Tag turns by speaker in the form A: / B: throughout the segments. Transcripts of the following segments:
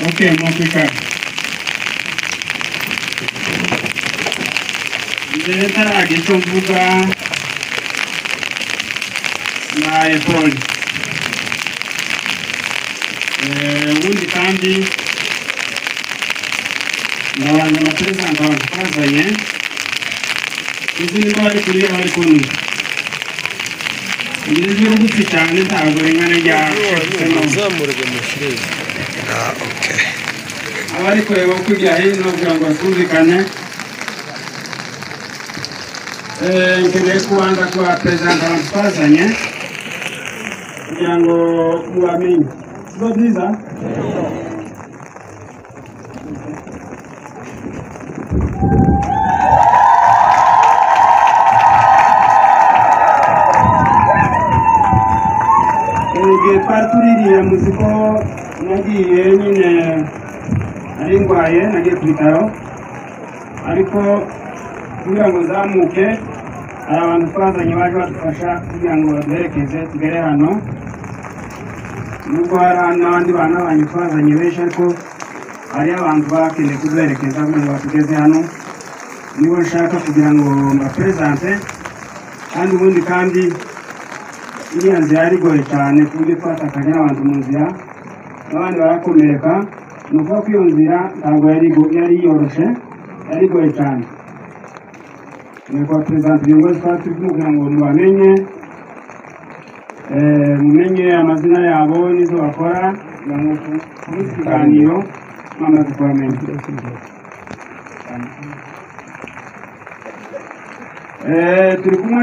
A: Okay, mwakwicara. Mbere ntaragira icyo mvuga na Epoli. Ubundi kandi ndabanza amaperezida abantu twazanye izi niba bari kuri bari kumwe. Ijwi rigufi cyane ntabwo ringana rya abari kureba kujya hino kugira ngo batumvikane. Nkeneye kubanza kuba perezida abantu twazanye kugira ngo mubamenye. Sibyo byiza? Igihe twari tuririye muzi ko nagiye nyine nari ndwaye, nagiye ku bitaro, ariko kugira ngo nzamuke hari abantu twazanye baje badufasha kugira ngo baduherekeze tugere hano. Nubwo hari n'abandi bana banyu twazanye benshi, ariko hari abantu bakeneye kuduherekeza kugira ngo batugeze hano. Nibo nshaka kugira ngo mbaperezante. Kandi ubundi kandi iriya nzira yari igoye cyane ku buryo twatakaje n'abantu mu nzira, abandi barakomereka. Ni ukuvuga ko iyo nzira ntabwo yari yoroshe, yari igoye cyane. Nyakubahwa perezida viongozi twari turi kugira ngo mubamenye, mumenye amazina yabo n'izo bakora, kugira ngo tukomeze ikiganiro mwamaze kubamenya. Turi kumwe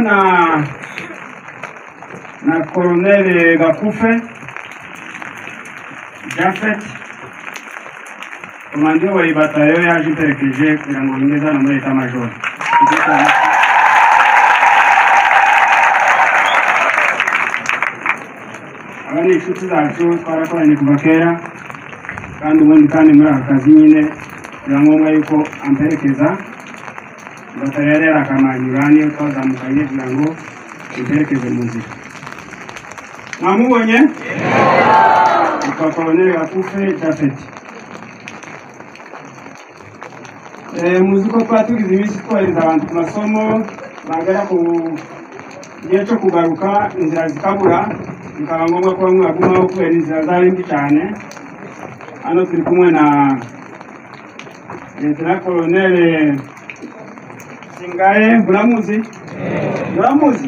A: na Colonel Gakufe Japhet, komando wa batayo yaje imperekeje kugira ngo ingeze hano muri état major. Aba ni inshuti zacu twarakoranye kuva kera, kandi ubundi kandi muri aka kazi nyine biba ngombwa yuko amperekeza. Batayo yari yarakamanyura niyo twazamukanye kugira ngo imperekeze mu nzira. Mwamubonye? Yitwa Colonel Gakufe Japhet. Muzi ko twari tugize iminsi twohereza abantu ku masomo, bagera ku gihe cyo kugaruka inzira zikabura, bikaba ngombwa ko bamwe bagumaho kubera inzira zari mbi cyane. Hano turi kumwe na Lieutenant Colonel Singaye. Muramuzi? Muramuzi?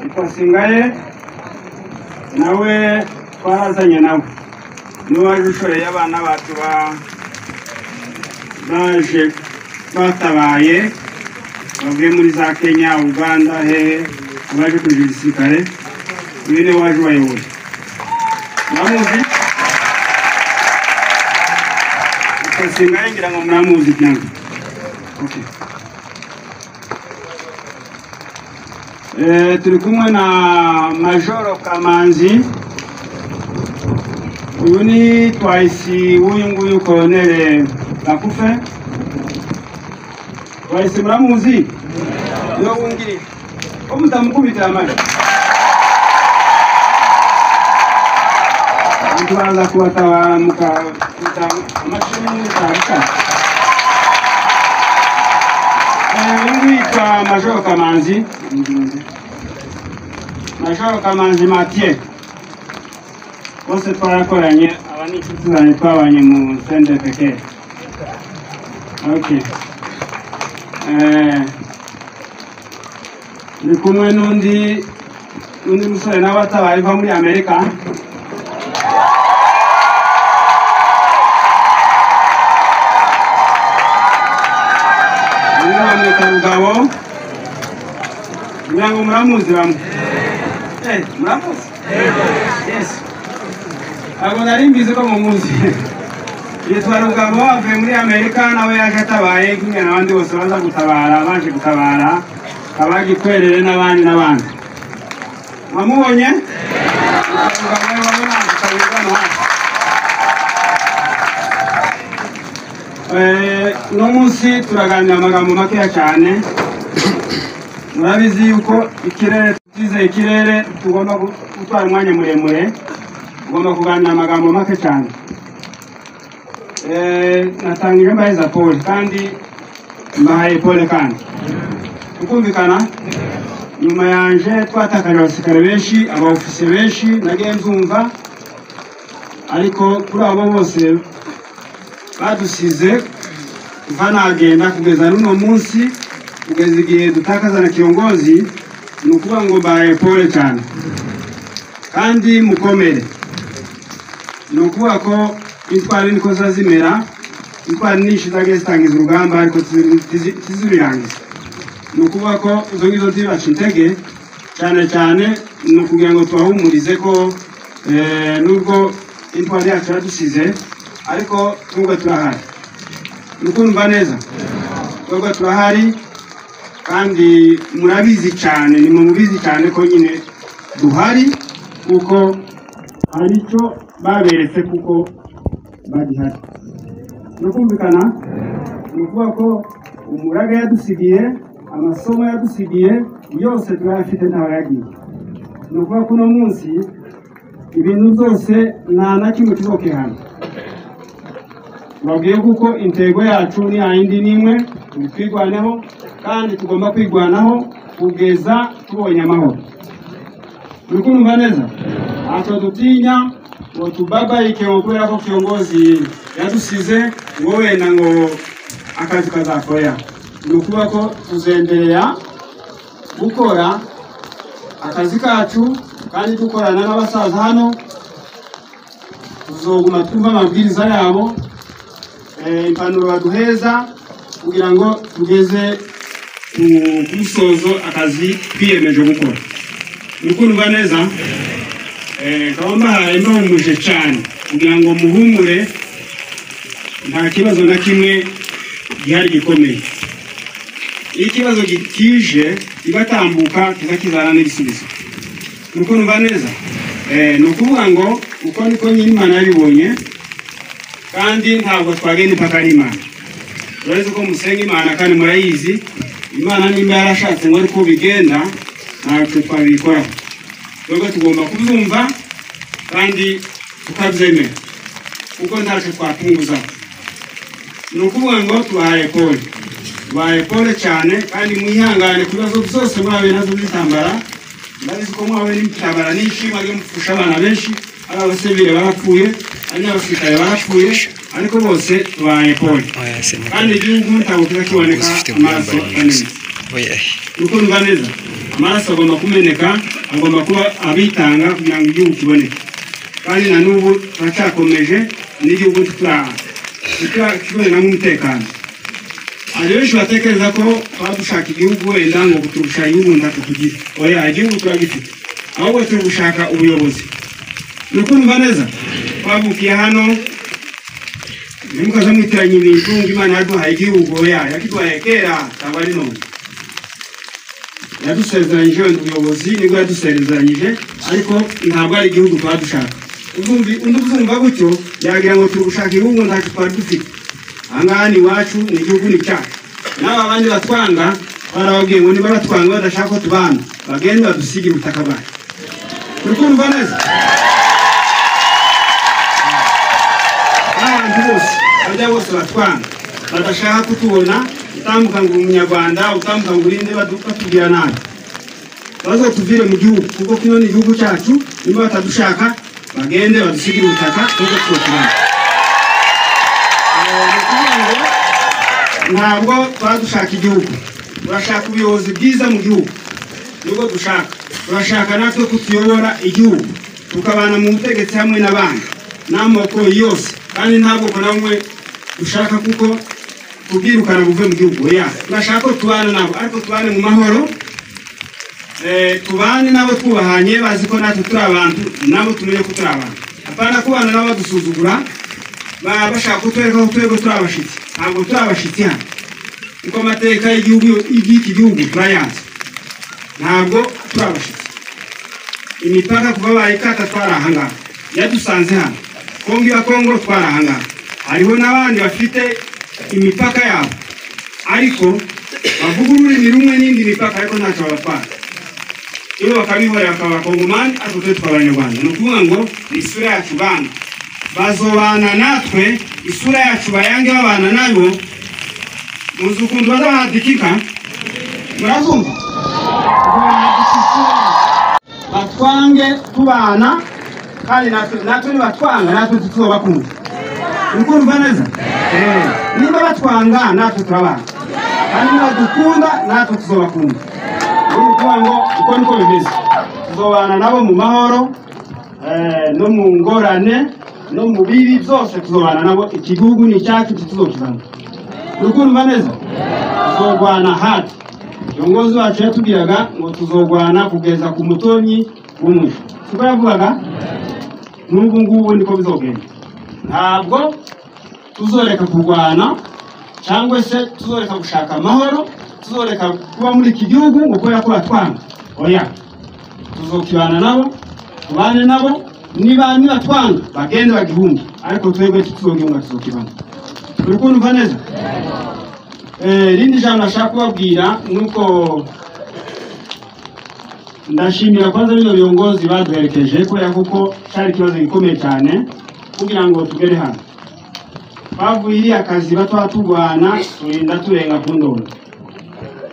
A: Yitwa Singaye, nawe twarazanye nawe, niwe waje ushoreye abana bacu baje batabaye bavuye muri za Kenya, Uganda, hehe, abaje kuja igisirikare. Uyu niwe waje ubayoboye. Muramuzi? Yitwa Singaye, ngira ngo muramuzi cyane. Okay. Turi kumwe na Majoro Kamanzi. Uyu ni twahisi w'uyu nguyu Colonel Gakufe. Twahisi muramuzi? Niwe wungirije. Ko mutamukubitira amashyi? Abantu baza kubatabara mukakubita amashyi mutaruka. Uyu nguyu yitwa Majoro Kamanzi. Majoro Kamanzi Mathieu. Bose twarakoranye, aba ni inshuti zanjye twabanye mu CNDPK. Okay. Ni kumwe n'undi musore nawe atabaye uva muri Amerika. Uyu bamwita Rugabo. Ngira ngo muramuzi bamwe. Muramuzi? Yes. Ntabwo nari mbizi ko mumuzi. Yitwa Rugabo, avuye muri Amerika, nawe yaje atabaye kumwe n'abandi bose baza gutabara, baje gutabara abagikwerere n'abandi n'abandi. Mwamubonye? Uno munsi turaganira amagambo makeya cyane. Murabizi yuko ikirere tuzize ikirere tugomba gutwara umwanya muremure, tugomba kuganira amagambo make cyane. Natangije mbaheza pole kandi mbahaye pole kandi tukumvikana. Nyuma yanje twatakaje abasirikare benshi, abaofisiye benshi nagiye mzumva, ariko kuri abo bose badusize kuva nagenda kugeza n'uno munsi, kugeza igihe dutakaza na kiongozi, ni ukuvuga ngo mbahaye pole cyane kandi mukomere. Ni ukuvuga ko intwari niko zazimera, intwari nyinshi zagiye zitangiza urugamba ariko tizibirangiza. Ni ukuvuga ko izo ngizo zibaca intege cyane cyane, ni ukugira ngo tubahumurize ko nubwo intwari yacu yadusize ariko twebwe turahari. Ni ukumva neza, twebwe turahari kandi murabizi cyane, ni mubizi cyane ko nyine duhari, kuko hari icyo baberetse kuko bagihari. Ni ukumvikana, ni ukuvuga ko umurage yadusigiye, amasomo yadusigiye yose turayafite ntawayagiye. Ni ukuvuga ko uno munsi ibintu byose nta na kimwe tuzokihana. Babwiye kuko intego yacu ni yindi n'imwe, twigwaneho kandi tugomba kwigwanaho kugeza tubonye amahoro. Uri kumva neza? Ntacyo dutinya ngo tubabayike ngo kubera ko kiongozi yadusize ngo wenda ngo akazi kazakoya. Ni ukuvuga ko tuzendereya gukora akazi kacu kandi dukorana n'abasaza hano, tuzoguma twumva amabwiriza yabo, impanuro baduheza kugira ngo tugeze ku musozo akazi twiyemeje gukora. Ni ukumva neza? Nkaba mbahaye mbahumuje cyane kugira ngo muhumure, nta kibazo na kimwe gihari gikomeye. Iyo ikibazo kije kigatambuka kiza kizana n'ibisubizo. Ni ukumva neza? Ni ukuvuga ngo uko niko nyine Imana yabibonye, kandi ntabwo twagenda impaka n'Imana. Urazi ko musenga Imana kandi murayizi. Imana nimba yarashatse ngo ariko bigenda, ntabwo twabikoraho. Twebwe tugomba kubyumva kandi tukabyemera kuko ntacyo twapunguza. Ni ukuvuga ngo tubahaye pole, tubahaye pole cyane kandi mwihangane ku bibazo byose mwahuye nazo by'intambara. Ndabizi ko mwahuye n'intambara nyinshi, mwagiye mupfusha abana benshi, ari abasivile barapfuye, ari n'abasirikare barapfuye, ariko bose tubahaye pole. Kandi igihugu ntabwo kiza kiboneka amaraso amenetse. Uko numva neza, amaraso agomba kumeneka, agomba kuba abitanga kugira ngo igihugu kiboneke. Kandi na n'ubu turacyakomeje n'igihugu turakibonera nk'umutekano. Hari benshi batekereza ko twaba dushaka igihugu wenda ngo turusha igihugu ntacyo tugira. Oya, igihugu turagifite, ahubwo turi gushaka ubuyobozi. Ni ukumva neza? Twavukiye hano, ntimukaze mwitiranya ibintu ngo Imana yaduhaye igihugu. Oya, yakiduhaye kera, ntabwo ari none. Yadusezeranyije wenda ubuyobozi nibwo yadusezeranyije, ariko ntabwo ari igihugu twaba dushaka. Undi uzumva gutyo yagira ngo turi gushaka igihugu ntacyo twari dufite. Aha ngaha ni iwacu, ni igihugu ni cyacu. N'aba bandi batwanga barababwiye ngo niba batwanga badashaka ko tubana, bagende badusigire ubutaka bwacu. Turi kumva neza? Abantu bose bajya bose batwanga badashaka kutubona, utambuka ngo umunyarwanda, utambuka ngo urinde, batubwira nabi, bazatuvire mu gihugu kuko kino ni igihugu cyacu. Niba batadushaka bagende badusigire ubutaka kuko twotubana. Ntabwo twadushaka igihugu, turashaka ubuyobozi bwiza mu gihugu, nibwo dushaka. Turashaka natwe kutuyobora igihugu, tukabana mu butegetsi hamwe n'abandi n'amoko yose, kandi nta bwoko na bumwe dushaka kuko tubwirukana buve mu gihugu. Oya, turashaka ko tubana nabo, ariko tubane mu mahoro, tubane nabo twubahanye, bazi ko natwe turi abantu, nabo tumenye ko turi abantu. Apana kubana nabo badusuzugura, baba bashaka kutwereka ko twebwe turi abashitsi. Ntabwo turi abashitsi hano, kuko amateka y'iki gihugu turayazi. Ntabwo turi abashitsi. Imipaka kuva bayikata twari aha ngaha, yadusanze hano. Kongo ya Kongo twari aha ngaha. Hariho n'abandi bafite imipaka yabo, ariko bavuga ururimi rumwe n'indi mipaka, ariko ntacyo babatwara. Iyo bakabihorera bakaba abakongomani, ariko twe tukaba abanyarwanda. Ni ukuvuga ngo ni isura yacu bana. Bazobana natwe, isura yacu bayange babana nayo. Muzi ukuntu bazahadikika? Murazumva? Batwange tubana, kandi natwe nibatwanga natwe tuzobakunda. Urikumva neza? Niba batwanga natwe turabana, kandi nibadukunda natwe tuzobakunda. Ni ukuvuga ngo uko niko bimeze, tuzobana nabo mu mahoro, no mu ngorane, no mu bibi byose tuzobana nabo. Iki gihugu ni icyacu, tuzokivamo. Urikumva neza? Tuzogwana hati. Kiongozi wacu yatubwiraga ngo tuzogwana kugeza ku mutonyi w'umwisho, siko yavugaga? N'ubu ngubu niko bizogenda. Ntabwo tuzoreka kurwana cyangwa se tuzoreka gushaka amahoro, tuzoreka kuba muri iki gihugu ngo kubera ko batwanga. Oya, tuzokibana nabo, tubane nabo, niba nibatwanga bagende bagihunge, ariko twebwe tuzogihunga, tuzokibana. Uri kumva neza? Irindi jambo nashaka kubabwira nuko ndashimira kwanza bino viongozi baduherekeje, kubera kuko cyari ikibazo gikomeye cyane kugira ngo tugere hano. Bavuye iriya kazi batwa turwana, turinda turenga ku ndondo.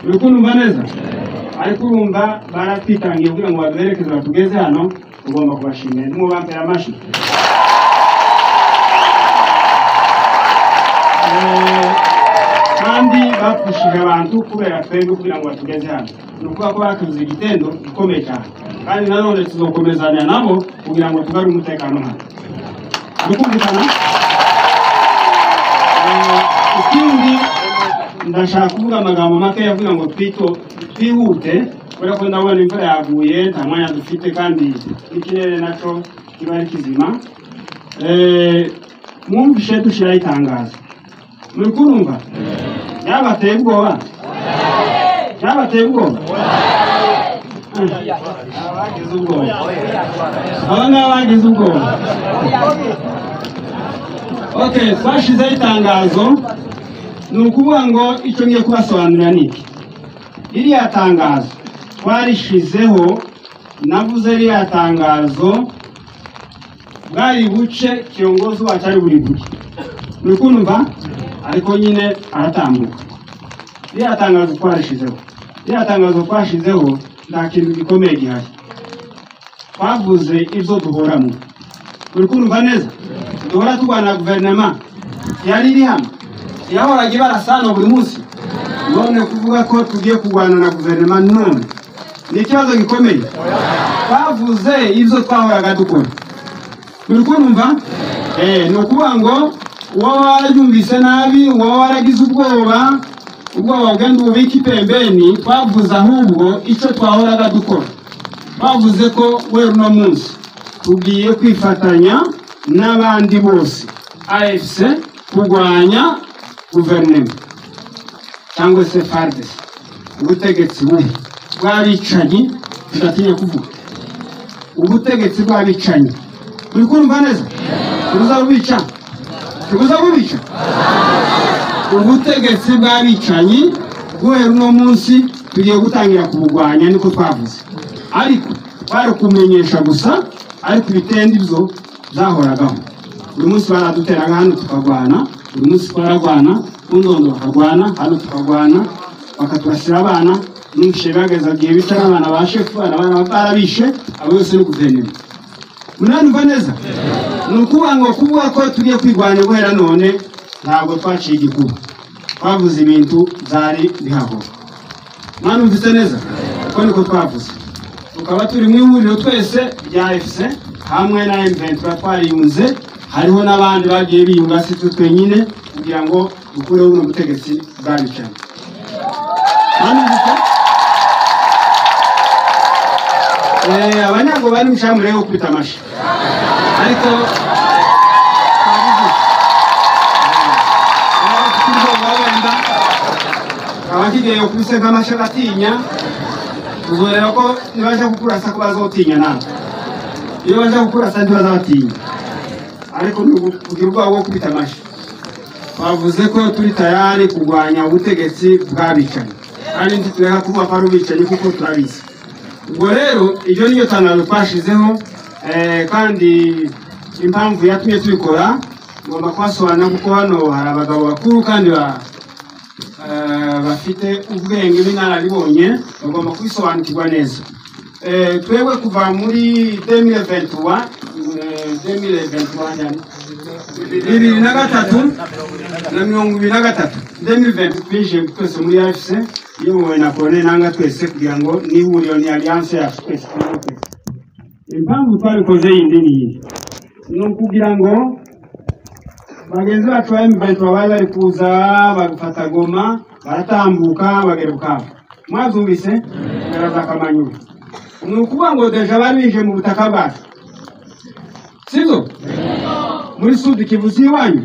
A: Uri kumva neza? Ariko urumva baratwitangiye kugira ngo baduherekeze batugeze hano, tugomba kubashimira. Ntimubambere amashyi. Kandi bapfushije abantu kubera twebwe kugira ngo batugeze hano. Ni ukuvuga ko bakoze igitendo gikomeye cyane, kandi nanone tuzokomezanya nabo kugira ngo tugarure umutekano hano. Uri kumvikana? Ikindi ndashaka kuvuga amagambo make kugira ngo twihute, kubera ko ndabona imvura yaguye, nta mwanya dufite, kandi n'ikirere nacyo kiba ari kizima. Mwumvishe dushyiraho itangazo, muri kurumva? Byabateye ubwoba? Byabateye ubwoba? Abagize ubwoba, aba ngaba bagize ubwoba. Okay, twashizeho itangazo. Ni ukuvuga ngo icyo ngiye kubasobanurira ni iki: ririya tangazo twarishizeho, navuze ririya tangazo bwari buce kiongozi wacu ari buri buke, muri kumva? Ariko nyine aratambuka. Ririya tangazo twarishizeho, ririya tangazo twashizeho nta kintu gikomeye gihari, twavuze ibyo duhoramo. Uri kumva neza? Duhora turwana na guverinoma yari iri hano, yahoraga ibarasa hano buri munsi. None kuvuga ko tugiye kurwana na guverinoma none ni ikibazo gikomeye. Twavuze ibyo twahoraga dukora. Uri kumva? Ni ukuvuga ngo uwaba warabyumvise nabi, uwaba waragize ubwoba, ubwoba bugenda ububike pembeni. Twavuze ahubwo icyo twahoraga dukora. Twavuze ko we uno munsi tugiye kwifatanya n'abandi bose AFC kurwanya guverinoma cyangwa se FARDC, ubutegetsi bubi bw'abicanyi, tudatinya kuvuga ubutegetsi bw'abicanyi. Uri kumva neza? Tubuza bubica, tubuza bubica ubutegetsi bw'abicanyi. Guhera uno munsi tugiye gutangira kubugwanya, niko twavuze. Ariko twari kumenyesha gusa, ariko ibitendo ibyo byahoragaho. Buri munsi baraduteraga hano tukagwana, buri munsi twaragwana, ku ndondo bakagwana, hano tukagwana, bakaturasira abana. Numvise bageza igihe bica n'abana ba shefu, abana barabishe, abo yose ni guverinoma. Munanumva neza? Ni ukuvuga ngo kuvuga ko tugiye kwirwanya guhera none, ntabwo twaciye igikuba, twavuze ibintu byari bihahora. Mwanumvise neza ko niko twavuze? Tukaba turi mu ihuriro twese rya AFC hamwe na M23, twariyunze, hariho n'abandi bagiye biyunga, si twe twenyine, kugira ngo dukureho buno butegetsi bw'abicanyi. Mwanumvise? Abanyago bari mushamure yo kwita amashi, ariko abakigiye kubise nk'amasha batinya. Tuzoreba ko nibaja kukurasa ko bazotinya nawe. Iyo baja kukurasa ntibazabatinya, ariko ni kugira ubwoba bwo kubita amashi. Twavuze ko turi tayari kurwanya ubutegetsi bw'abicanyi, kandi ntitureka kuvuga ko ari ubwicanyi kuko turabizi. Ubwo rero iryo niyo tangazo twashizeho. Kandi Impamvu yatumye tubikora ngomba kubasobanurira, kuko hano hari abagabo bakuru kandi bafite ubwenge b'inararibonye, bagomba kubisobanukirwa neza. Twebwe kuva muri 2023 2023 2023 2020 twinjiye twese muri AFC iyobowe na Colonel Nanga twese, kugira ngo n'ihuriro ni alliance yacu twese. Impamvu twabikoze yindi ni iyi, ni ukugira ngo bagenzi bacu ba M23 bari bari kuza bagafata Goma, baratambuka bagera Bukavu, mwazumvise baraza Kamanyura. Ni ukuvuga ngo déjà bari binjiye mu butaka bwacu, sibyo? Muri Sud Kivu si iwanyu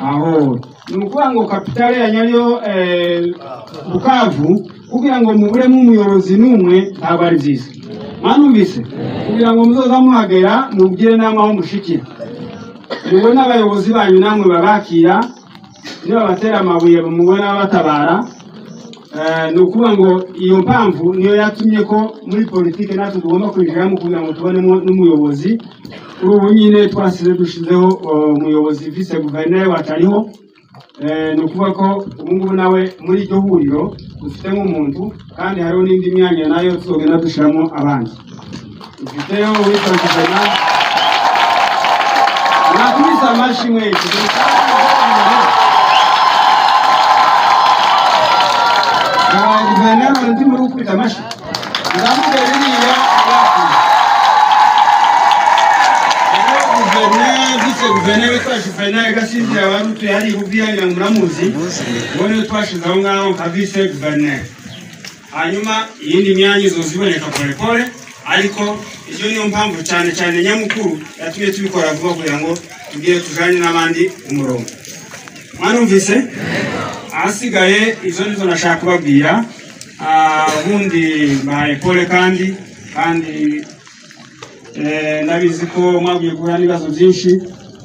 A: aho. Ni ukuvuga ngo capitale ya nyayo Bukavu, kugira ngo muburemo umuyobozi n'umwe ntabwo ari byiza, mwanumvise? Kugira ngo muzoza muhagera mubwire namwe aho mushikira, mubone abayobozi banyu namwe babakira, niba batera amabuye mubone batabara. Ni ukuvuga ngo iyo mpamvu niyo yatumye ko muri politike natwe tugomba kwinjiramo kugira ngo tubonemo n'umuyobozi. Kuri ubu nyine twasize dushizeho umuyobozi vice guverineri wacu ariho. Ni ukuvuga ko ubu ngubu nawe muri iryo huriro dufitemo umuntu, kandi hariho n'indi myanya nayo tuzogenda dushyiramo abandi. Dufiteyo uwitwa Juvenal, mwakubise amashyi mwese. Guverineri ndi muri gukubita amashyi, ndavuga biriya vice guverineri witwa Juvenal Gasinzira wari utuye hariya Uvira, ngira ngo muramuzi, uwo niwe twashize aho ngaho nka vice guverineri. Hanyuma iyindi myanya izoza iboneka pole pole, ariko iyo niyo mpamvu cyane cyane nyamukuru yatumye tubikora vuba, kugira ngo tugire tujanye n'abandi umurongo. Mwanumvise? Ahasigaye izo nizo nashaka kubabwira. Ubundi mbahaye pole, kandi ndabizi ko mwagiye guhura n'ibibazo byinshi,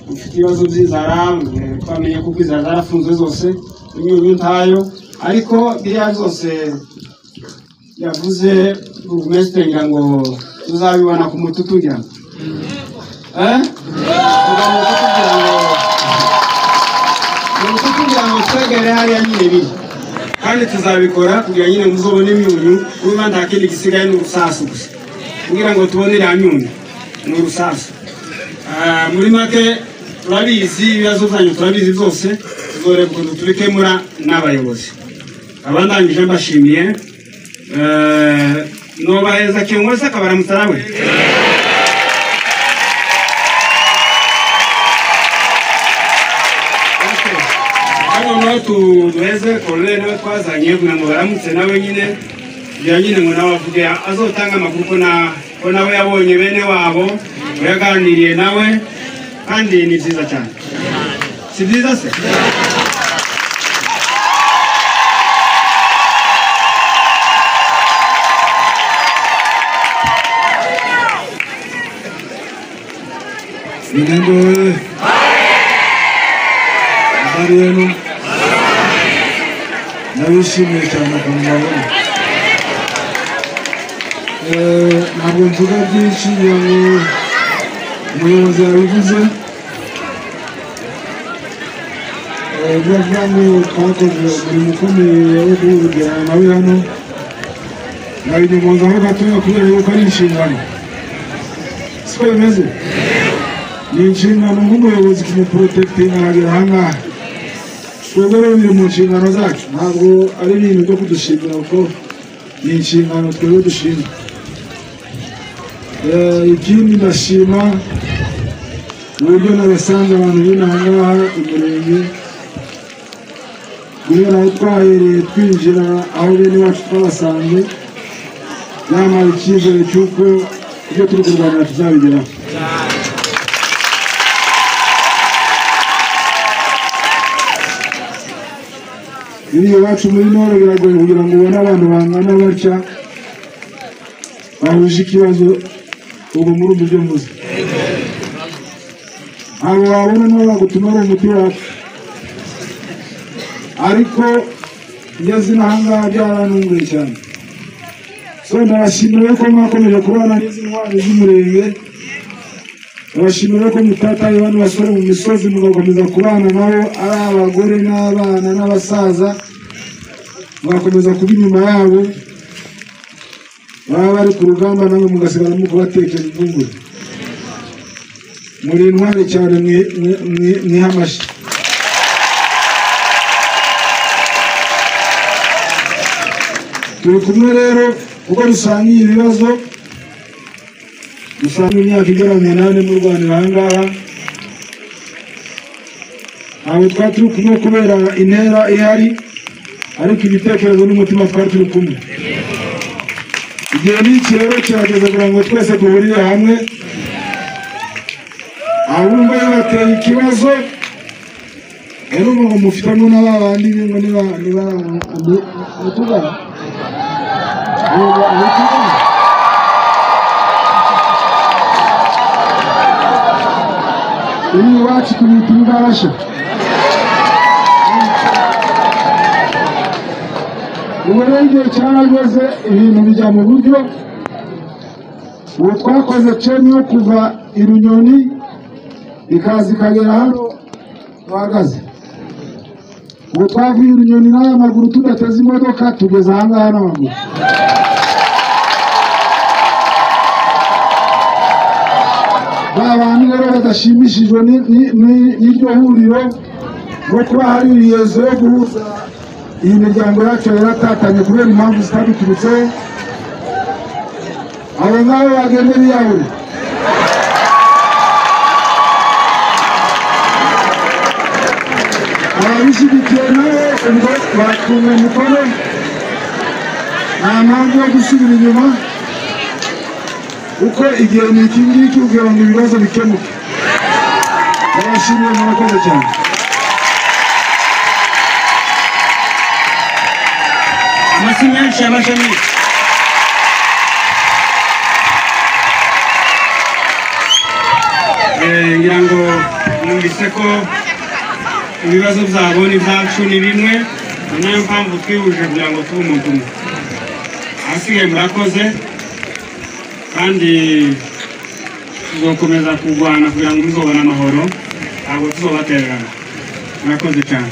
A: ufite ibibazo by'inzara, twamenye ko inzara zarafunzwe zose, imyunyu ntayo, ariko biriya zose yavuze burugumesitiri ngira ngo tuzabibona ku mututu, ngira ngo kugira ngo twegere hariya nyine biri, kandi tuzabikora kugira nyine muzobone imyunyu. Kuba nta kindi gisigaye ni urusasu gusa, kugira ngo tubone iriya myunyu ni urusasu. Muri make turabizi ibibazo byanyu, turabizi byose, tuzoreba ukuntu tubikemura n'abayobozi. Abandangije mbashimiye, nobaheza kiongozi akabaramutsa nawe. Hano tuduheze Colonel nawe twazanye kugira ngo baramutse nawe nyine, kugira nyine ngo nawe avuge, azotanga amakuru ko nawe yabonye bene wabo, yaganiriye nawe, kandi ni byiza cyane. Si byiza se?
B: Minembwe habari yenu? Ndabishimiye cyane kumubona. Ntabwo mvuga byinshi, ngira ngo umuyobozi yabivuze. Biravuga ngo twakoze umurimo ukomeye wo guhugurana nawe hano, nabinyomozaho gatoya kubera yuko ari inshingano, siko bimeze? Ni inshingano nk'umuyobozi kumuprotectinga akagera aha ngaha. Twebwe rero biri mu nshingano zacu, ntabwo ari ibintu byo kudushimira kuko ni inshingano twebwe dushinzwe. Ikindi ndashima uburyo nabasanze abantu b'inaha ngaha umurenge, guhera aho twahereye twinjira aho bene wacu twabasanze, byamara icyizere cy'uko ibyo turi kurwanira tuzabigeraho. Iriya iwacu muri Nord biragoye kugira ngo ubone abantu bangana batya bahuje ikibazo, ubwo muri ubu buryo mvuze ntabwo wabona niba bagutuma ari umuti wacu, ariko ngeze inaha ngaha byarantunguye cyane. So ndabashimira ko mwakomeje kubana n'izi ntwari z'umurenge, Ndabashimira ko mutataye bano basore mu misozi, mugakomeza kubana nabo, ari abagore n'abana n'abasaza, mugakomeza kuba inyuma yabo, baba bari ku rugamba namwe mugasigara mu kubatekera imvungure. Muri intwari cyane, mwiha amashyi. Turi kumwe rero kuko dusangiye ibibazo, dusanga imyaka igera mu 8 murwanira aha ngaha. Ntabwo twari turi kumwe kubera intera ihari, ariko ibitekerezo n'umutima twari turi kumwe. Igihe n'iki rero kirageze kugira ngo twese duhurire hamwe. Abumva bateye ikibazo rero ngo mufitemo n'aba bandi ngo niba niba mutugana uyu iwacu tubita ibigarasha. Ubu rero igihe cyarageze ibintu bijya mu buryo. Ubu twakoze ceni yo kuva i Runyoni ikaza ikagera hano duhagaze. Ubu twavuye i Runyoni n'aya maguru tudateze imodoka, tugeze aha ngaha n'amaguru. Ba bantu rero badashimishijwe n'iryo huriro no kuba hari ibiyezo yo guhuza iyi miryango yacu yaratatanye kubera impamvu zitaduturutseho, abo ngabo bagende biyahure. Ababishyigikiye nabo ubwo batunga umukono, nta mpamvu yo gusubira inyuma, kuko igihe ni iki ngiki kugira ngo ibibazo bikemuke. Ndabashimiye, murakoze cyane.
A: Amashyi menshi y'abashami. Ngira ngo mwumvise ko ibibazo byabo n'ibyacu ni bimwe, ni nayo mpamvu twihuje kugira ngo tube umuntu umwe. Ahasigaye murakoze, kandi tuzakomeza kurwana kugira ngo muzobone amahoro, ntabwo tuzobatererana. Murakoze cyane.